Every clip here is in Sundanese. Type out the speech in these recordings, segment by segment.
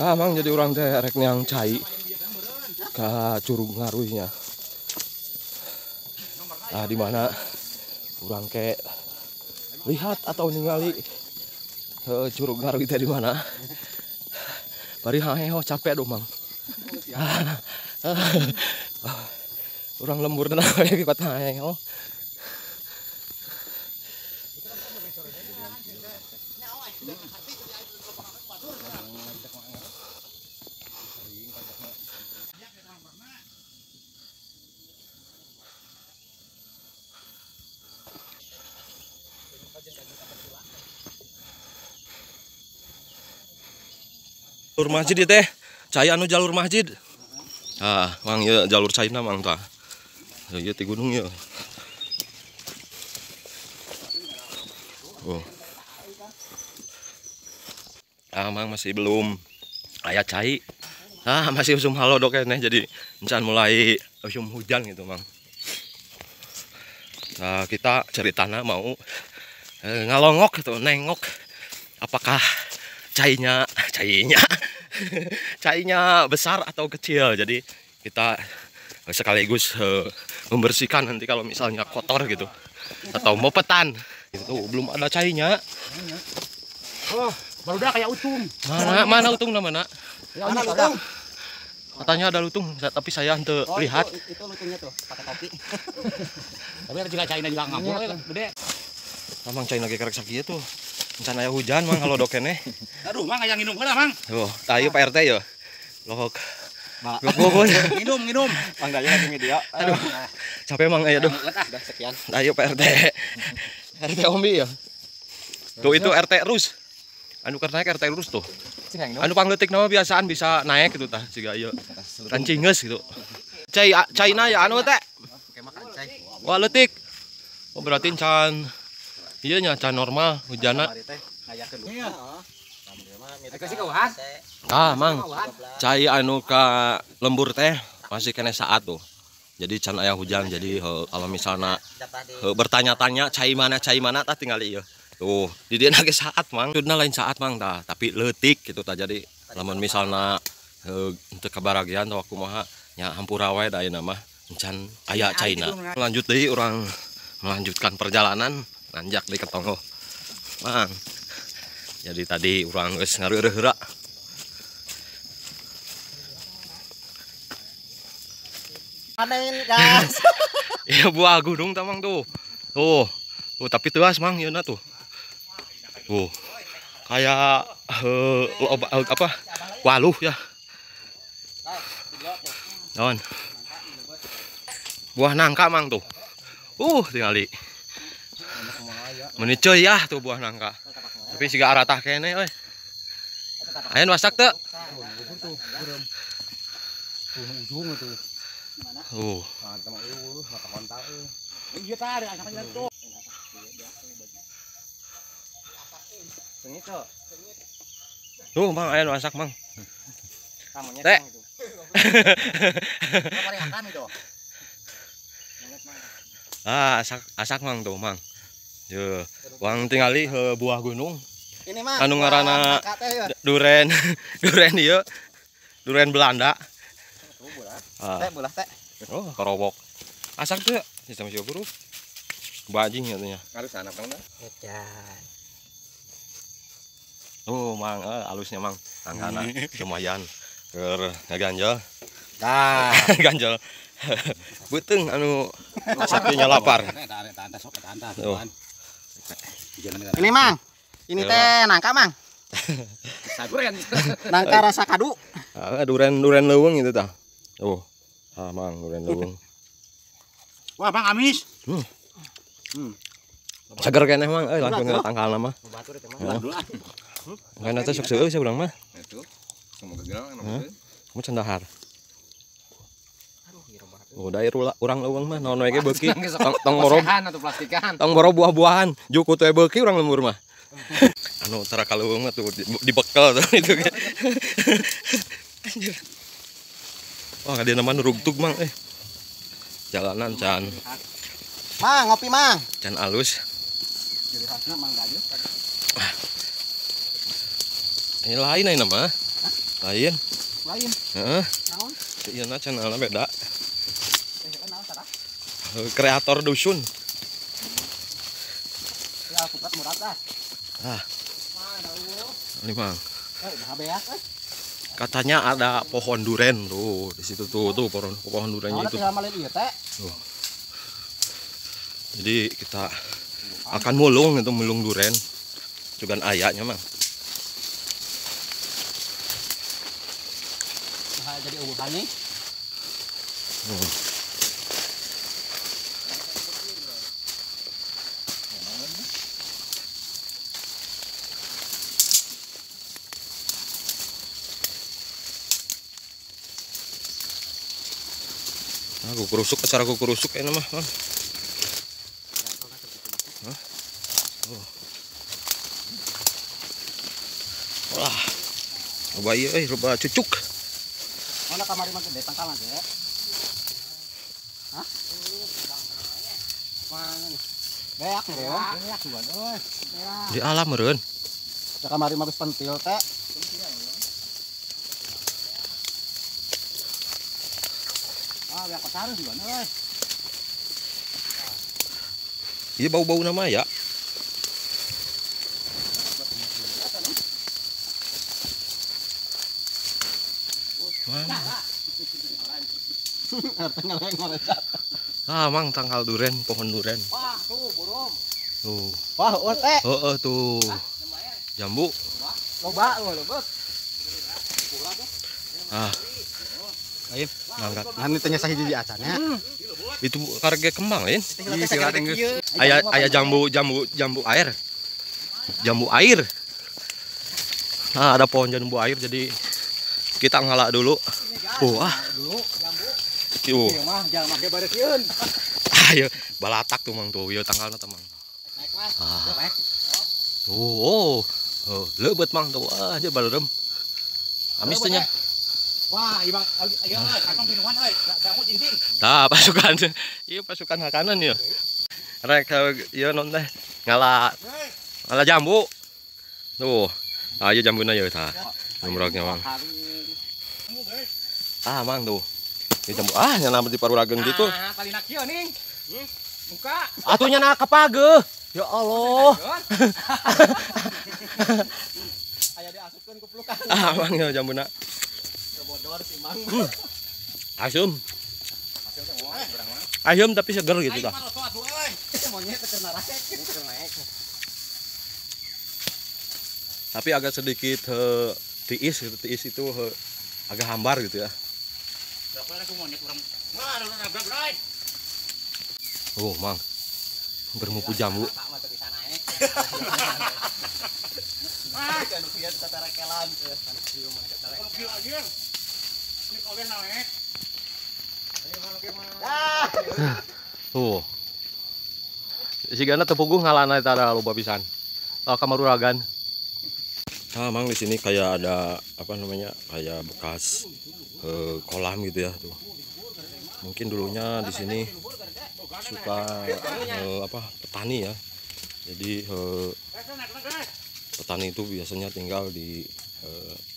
Ah, Mang, jadi urang teh rek neang cai ka Curug Ngaruy-nya. Ah, di mana urang ke lihat atau ningali Curug Ngaruy teh di mana? Bari haeho capek duh, Mang. Urang lembur tenang we kuat haeho. Jalur masjid ieu teh, cai anu jalur masjid. Ah, Mang, ieu jalur caina Mang tah. Ieu ti gunung ieu. Oh. Ah, Mang, masih belum aya cai. Ah, masih usum halodo keneh, jadi encan mulai usum hujan gitu, Mang. Nah, kita ceritana mau ngalongok gitu, nengok apakah cainya cainya besar atau kecil. Jadi kita sekaligus membersihkan nanti kalau misalnya kotor gitu atau mopetan itu belum ada cainya. Oh, baru dah kayak utung. Mana utung, mana? Mana lutung? Katanya ada lutung, tapi saya ente lihat. Itu lutungnya tuh, pakai topi. Tapi ada juga caina juga ngapur gede. Emang caina ge karek sakieu tuh. Encan aya hujan, Mang, kalau dokeneh. Aduh, Mang, aya nginum heula, Mang. Tuh, tayu Pak RT yo. Lohok. Lohok. Nginum. Mang Dayu lagi media. Aduh. Capek, Mang, ayo duh. Udah sekian. Ayo Pak RT. RT Ombi ya. Tuh itu RT Rus. Anu keur naik RT Rus tuh. Anu pangleutik nama biasaan bisa naik gitu tah siga ieu. Rancingeus gitu. Cai caina ya anu teh. Wah leutik. Oh berarti can iya nya can normal hujanna. Ah, Mang. Cai anu ka lembur teh masih kene saat tuh. Jadi can aya hujan, jadi kalau misalnya bertanya-tanya cai mana tah tinggal ieu. Tuh, di dieu ge saat, Mang. Maksudna lain saat, Mang, tah, tapi leutik gitu tah. Jadi lamun misalna teu kabaragian atau kumaha nya hampura wae da ayeuna mah encan aya caina. Lanjut deui urang melanjutkan perjalanan nanjak di Ketonggo. Mang. Jadi tadi urang geus ngareureuh heula. Panen gas. Iya buah gunung tah, Mang, tuh. Tuh. Tuh, tapi teas, Mang, ieu na tuh. Tuh. Kayak apa? Waluh ya. Naon? Buah nangka, Mang, tuh. Tingali. Meni ceuy ya tuh buah nangka. Tapi siga aratah keneh euy. Aya nu asak teu? Ujung itu. Tuh. Iya tah ada anak tuh. Tuh, Mang, aya nu asak, Mang. Teh. Ah, asak Mang tuh, Mang. Ye, wang tingali buah gunung. Ini mah anu ngaranna duren, duren ieu. Duren Belanda. Teh bulah teh. Oh, korobok. Asak teu? Sama siapa buru? Bajing katanya. Harus anak dong. Edan. Oh, Mang, alusnya, Mang. Angkana lumayan. Keur ngaganjel. Tah, ganjel. Beuteung anu sakinya lapar. Ini, Mang. Ini teh nangka, Mang. Duren. Nangka rasa kadu. Ah, duren leuweung itu tah. Oh. Ah, Mang, duren leuweung. Wah, Mang, amis. Seger keneh, Mang, euy langsung tangkalna mah. Engke teh sok seueuh sia urang mah. Itu. Semoga gelang anu. Kamu cendahar. Oh, da urang leuweung mah naon we ge beuki. Tong boro atau plastikan. Tong boro buah-buahan, jukut we beuki urang lembur mah. Anu tara ka leuweung mah tuh dibekel tuh itu. Anjir. Wah, ka dieu mah rugtug, Mang, eh. Jalanan can. Mang, ngopi, Mang. Can alus. Mang Dayu. Ini lain ayeuna mah. Lain. Lain. Heeh. Naon? Ieu na channelna beda. Kreator dusun. Ya, kupat murah ah. Ah. Ini Mang. Eh, Katanya ada pohon duren tuh di situ tuh tuh pohon durennya itu. Tuh. Jadi kita akan mulung itu mulung duren. Juga ayahnya Mang. Nah, jadi ubuhan nih. Nah, kukurusuk acara kukurusuk ini mah, Mang. Hah? Oh. Wah. Loba ieu euy, loba cucuk. Mana kamari mah gede tangkalan teh? Hah? Mana nih? Beak meureun. Beak juga euy. Di alam meureun. Kamari mah geus pentil teh. Ah, beak pasar juga euy. Ieu bau-bau nama ya. Mana? Ah, Mang tangkal duren, pohon duren. Wah, tuh burung. Tuh. Wah, eueuh teh. Heeh tuh. Jambu. Loba eueuh leubeut. Ah. Ayo, mangga. Nah, tanya sahiji di acannya. Itu karege kembang lain. Iya, Aya aya jambu jambu jambu air. Jambu air. Nah, ada pohon jambu air jadi kita ngalak dulu. Oh, ah. Dulu jambu. Tuh. Ieu mah jangan make bareukieun. Ayo, balatak tuh Mang tuh. Ieu tangkalna teh Mang. Naik Mas. Ah. Naik. Tuh, oh. Oh, leubeut Mang tuh. Ah, aja baleurem. Amis teh nya. Wah, ibang ieu euy, kantong minuman euy, dangu jinting. Tah, pasukan. Ieu pasukan hakanan ieu. Rek ieu non teh ngala ngala jambu. Tuh. Ah, ieu jambuna ieu tah. Numrognya Mang. Ah, Mang tuh. Ieu jambu. Ah, nya di parurageun gitu. Ah, talina kieu ning. Buka. Atuh nya na kapageuh. Ya Allah. Aya diasupkeun ku pelukan. Ah, Mang ieu jambuna. Bodor si Mang. Asum. Asum tapi seger gitu tah. Monyet teu naik. Tapi agak sedikit tiis gitu, tiis itu agak hambar gitu ya. Oh, Mang. Bermupu jambu. Tuh. Sigana teu puguh ngalana eta ada loba pisan. Kamaruragan. Nah, Mang di sini kayak ada apa namanya? Kayak bekas kolam gitu ya tuh. Mungkin dulunya di sini suka apa? Petani ya. Jadi petani itu biasanya tinggal di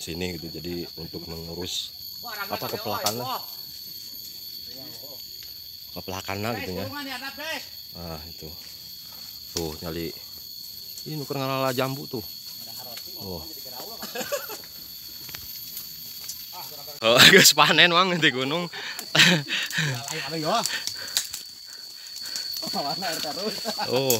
sini gitu. Jadi untuk mengurus apa kepelakannya. Kepelakannya gitu ya. Nah, itu. Tuh nyali. Ini nuker ngalala jambu tuh. Oh. Oh, geus panen Mang di gunung. Oh.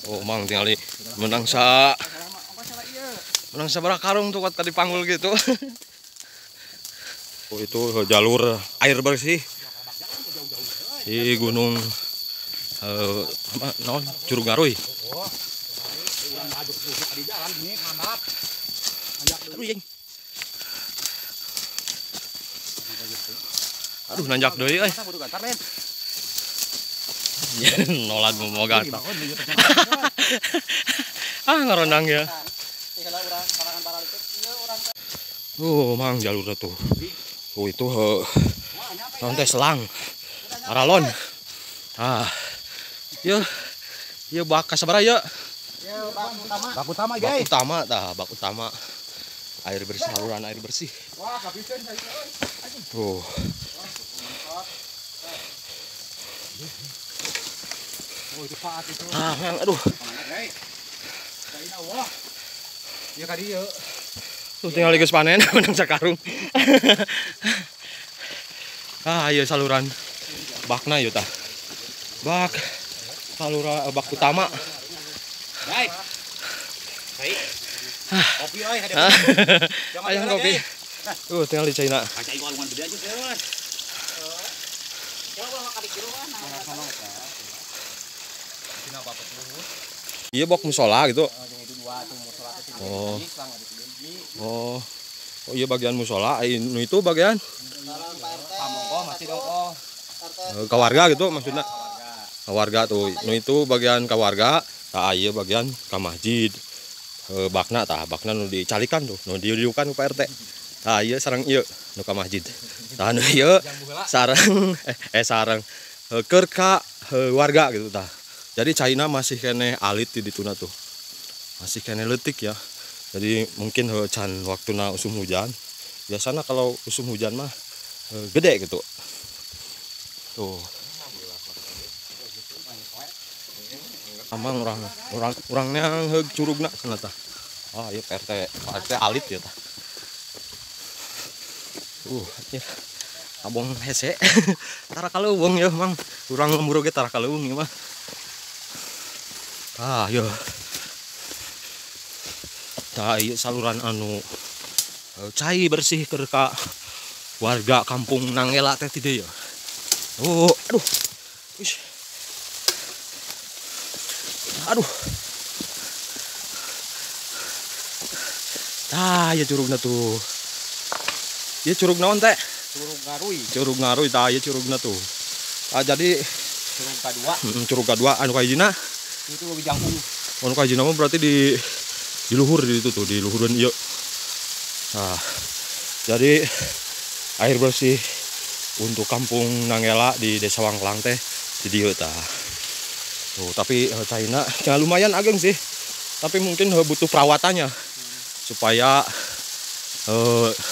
Oh, Mang tinggal menang sa sabaraha karung tuh tadi panggul gitu. Oh, itu jalur air bersih di gunung naon Curug Ngaruy. Aduh, yeng. Aduh, nanjak deui euy. Nolak mau gata. Ah, ngarondang ya. Oh, Mang jalurnya tuh. Oh, itu naon teh selang. Aralon. Ah. Ieu ieu bak sabaraha ieu? Ieu bak utama. Bak utama, guys. Bak utama tah, bak utama. Air bersih, saluran air bersih. Wah, kabisen saya euy. Tuh. Oh, itu paat itu. Ah, aduh. Ya ka dieu. Tuh tinggal geus panen menang sakarung. Ah, ieu saluran bakna ieu tah. Bak saluran bak utama. Baik. Baik. Kopi euy, Ayam kopi. Tuh tinggal di China. Iya bok musola gitu. Oh. Oh. Oh iya bagian musola, ini itu bagian ke warga gitu maksudnya. Ke warga tuh. Nu itu bagian ke warga, tah ieu bagian ke masjid. Bakna tah, bakna nu dicalikan tuh, nu diudiukan ku Pak RT. Tah ieu sareng ieu nu ka masjid. Tah nu ieu sareng sareng keur ka warga gitu tah. Jadi China masih kene alit di dituna tuh. Masih kene leutik ya. Jadi mungkin can waktuna usum hujan. Biasanya kalau usum hujan mah gede gitu. Tuh. Amang orangnya heug curugna cenah tah. Ah ieu Pak RT alit ya tah. Ieu abong hese. Tara kaleuweung yeuh Mang. Urang lembur oge tara kaleuweung ieu mah. Ah ieu. Tah ieu saluran anu cai bersih keur ka warga kampung Nangela teh ti dieu. Oh, aduh. Ish. Aduh. Tah, ya curugna tuh. Ya curug naon teh? Curug Ngarui. Curug Ngarui tah, ya curugna tuh. Ah, jadi curug kadua. Curug kadua anu kahijina? Itu lebih jangkung. Anu kahijina mah berarti di luhur di itu tuh, di luhureun ieu. Nah, jadi air bersih untuk kampung Nangela di Desa Wangkelang teh di dieu tah. Tuh, tapi China ya lumayan ageng sih. Tapi mungkin butuh perawatannya supaya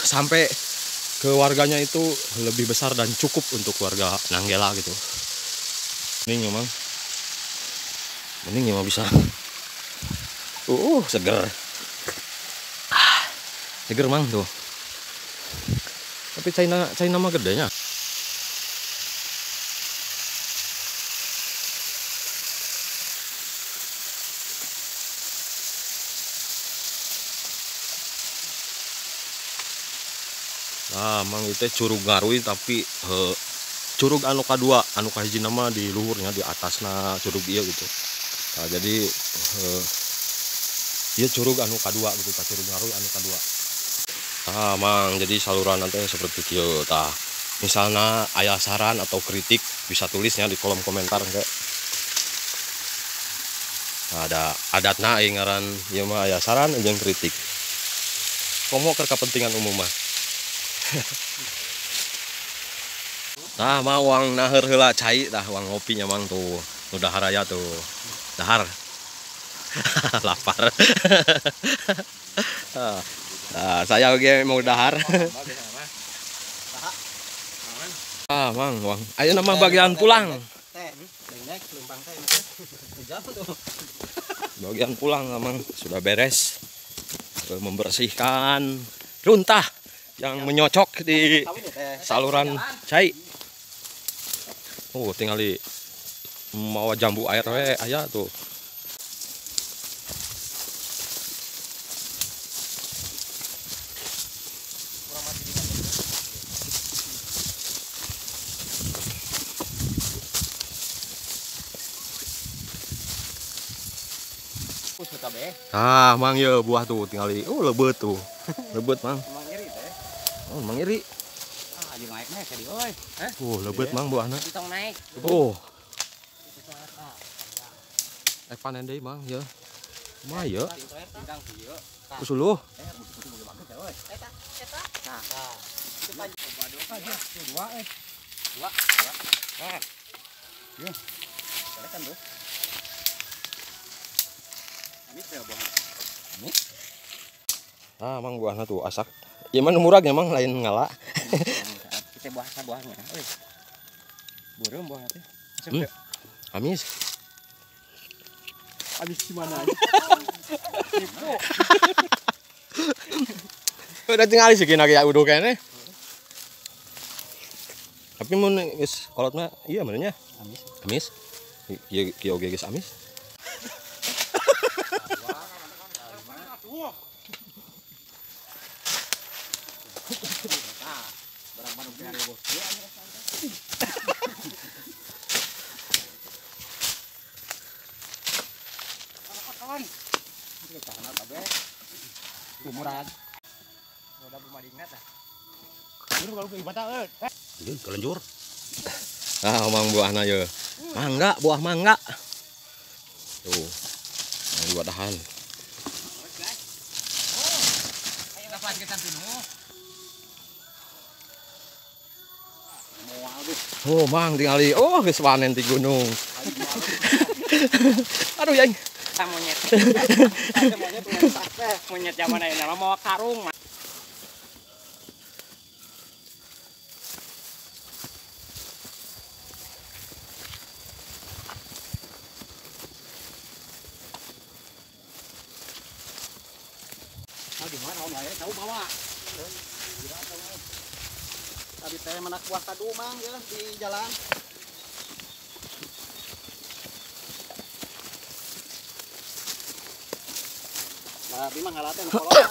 sampai ke warganya itu lebih besar dan cukup untuk warga Nangela gitu. Mending memang. Mending memang bisa. Seger. Seger mang tuh. Tapi China mah gedenya. Nah, mang itu curug Ngarui tapi curug anu kadua, anu kahijina mah di luhurnya di atasna curug ieu gitu. Nah, jadi ieu curug anu kadua gitu, tah curug Ngarui anu kadua. Nah, mang jadi saluran nanti seperti kieu tah. Misalnya aya saran atau kritik bisa tulisnya di kolom komentar engke. Nah, ada adatna ieu ngaran ieu mah aya saran jeung kritik. Komo keur kepentingan umum mah. Nah, mah uang naheur heula cai tah uang ngopinya mang tuh. Nu dahar aya tuh. Dahar. Lapar. Nah, saya oge mau dahar. Ah, mang uang. Ayo nama bagian pulang. Bagian pulang mang sudah beres. Membersihkan runtah yang menyocok di saluran cai. Oh, tinggal di mawa jambu air we aya tuh. Ah, mang ye buah tuh tinggal di. Oh, lebeut tuh. Lebeut, mang. Oh, mang iri. Ah, aja naik naik tadi, oi. Oh, lebeut mang buahna. Ditong naik. Oh. Panen deui mang ya. Kumaha ya? Kusuluh. Dua. Nah. Ya. Kan tuh. Amis ya buahnya. Amis. Ah, mang buahnya tuh asak. Ya mana murahnya mang lain ngala. Kita buah buahnya. Euy. Beureum buahnya teh. Amis. Habis gimana aja. Tipu. Udah tinggal sih kena ya udah kayaknya. Tapi mun geus kolot mah iya mananya. Amis. Amis. Ieu kieu oge geus amis. Kelenjur. Ah, mang buahna ye. Mangga, buah mangga. Tuh. Dua dahan. Oh, mang tingali. Oh, geus panen di gunung. Aduh, yang monyet. Monyet zaman ayeuna mah mawa karung. Tahu bawa. Tadi teh menak buah kadu mang ya di jalan. Nah, abi mah ngalateh nu kolona.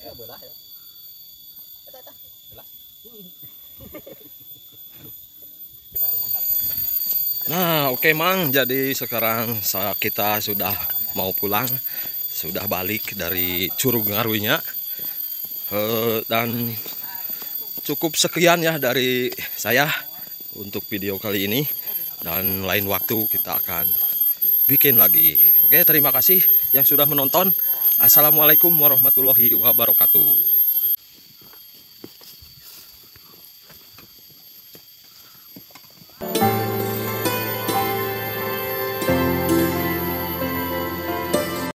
Ya belah ya. Eta eta. Belah. Nah, oke Mang, jadi sekarang kita sudah mau pulang, sudah balik dari Curug Ngaruinya. Dan cukup sekian ya dari saya untuk video kali ini. Dan lain waktu kita akan bikin lagi. Oke, terima kasih yang sudah menonton. Assalamualaikum warahmatullahi wabarakatuh.